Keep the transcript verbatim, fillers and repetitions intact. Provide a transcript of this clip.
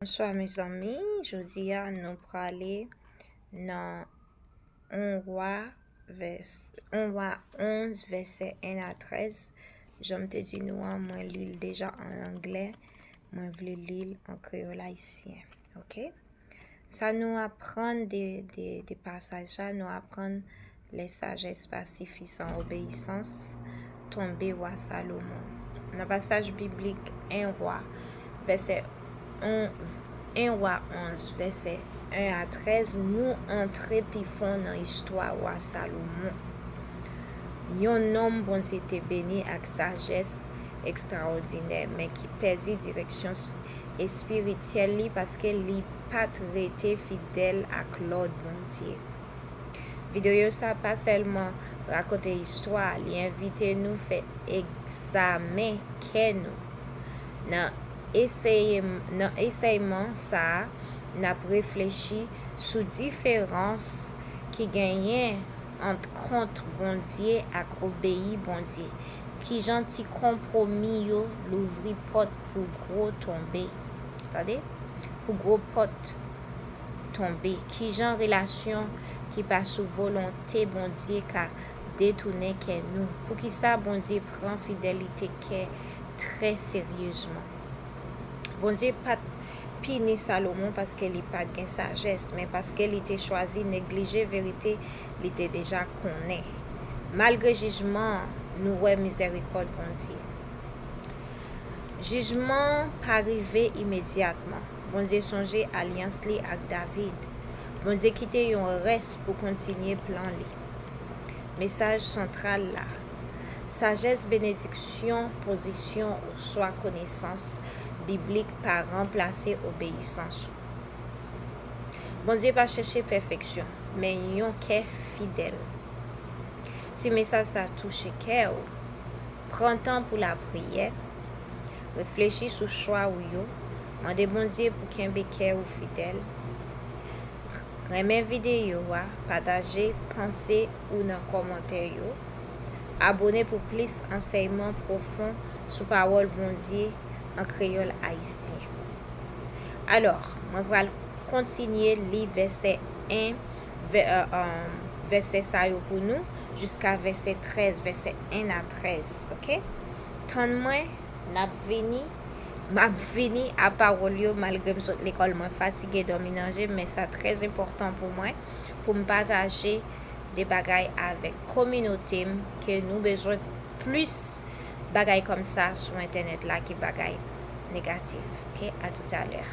Bonswa mezanmi, jodi a nou prale nan yon Wa, vès, yon Wa onz, vèsè en a trèz. Jan m te di nou an, mwen li l deja an anglè, mwen vle li l an kreyòl ayisyen. Oke? Sa nou aprann de, de, de pasaj sa, nou aprann lè sajès pa sifi san obeyisans tonbe wa Salomon. Nan pasaj biblik en Wa, vèsè en Wa onz, vèsè en a trèz, nou antre pi fon nan istwa wa Salomon. Yon nonm Bondye te beni ak sajès ekstraòdinè, men ki pèdi direksyon s-, espirityèl li paske li pa t rete fidèl ak lòd Bondye. Videyo sa pa sèlman rakonte istwa, li envite nou fè egzamen kè nou. Nan eseye, nan esèyman sa a, n ap reflechi sou diferans ki genyen ant kont Bondye ak obeyi Bondye. Kijan ti konpwomi yo louvri pòt pou gwo tonbe. Tande? Pou gwo pòt tonbe. Kijan relasyon ki pa sou volonte Bondye ka detounen kè nou? Poukisa Bondye pran fidelite kè trè seryezman? Bondye pa t pini Salomon paske li pa t gen sajès, men paske li te chwazi neglije verite li te deja konnen. Malgre jijman an, nou wè mizèrikòd Bondye. Jijman an pa rive imedyatman. Bondye sonje alyans li ak David. Bondye kite yon rès pou kontinye plan li. Mesaj santral la. Sajès, benediksyon, pozisyon, oswa konesans biblik pa ranplase obeyisans ou. Bondye pa chèche pèfeksyon, men yon kè fidèl. Si mesaj sa touche kè w, pran tan pou lapriyè, reflechi sou chwa ou yo, mande Bondye pou kenbe kè ou fidèl. Renmen videyo a, pataje panse ou nan kòmantè yo. Abone pou plis ansèyman pwofon sou pawòl Bondye an kreyòl ayisyen. Alò, mwen pral kontinye li vèsè en, vè-, euh, euh, vèsè sa yo pou nou, jiska vèsè trèz, vèsè en a trèz, oke? Tann mwen, n ap vini, m ap vini a pawòl yo, malgre m sot lekòl, mwen fatige, dòmi nan je m, men sa trè enpòtan pou mwen, pou m pataje de bagay avèk kominote m, ke nou bezwen plis bagay kòm sa sou entènèt la ki bagay negatif. Oke? A toutalè.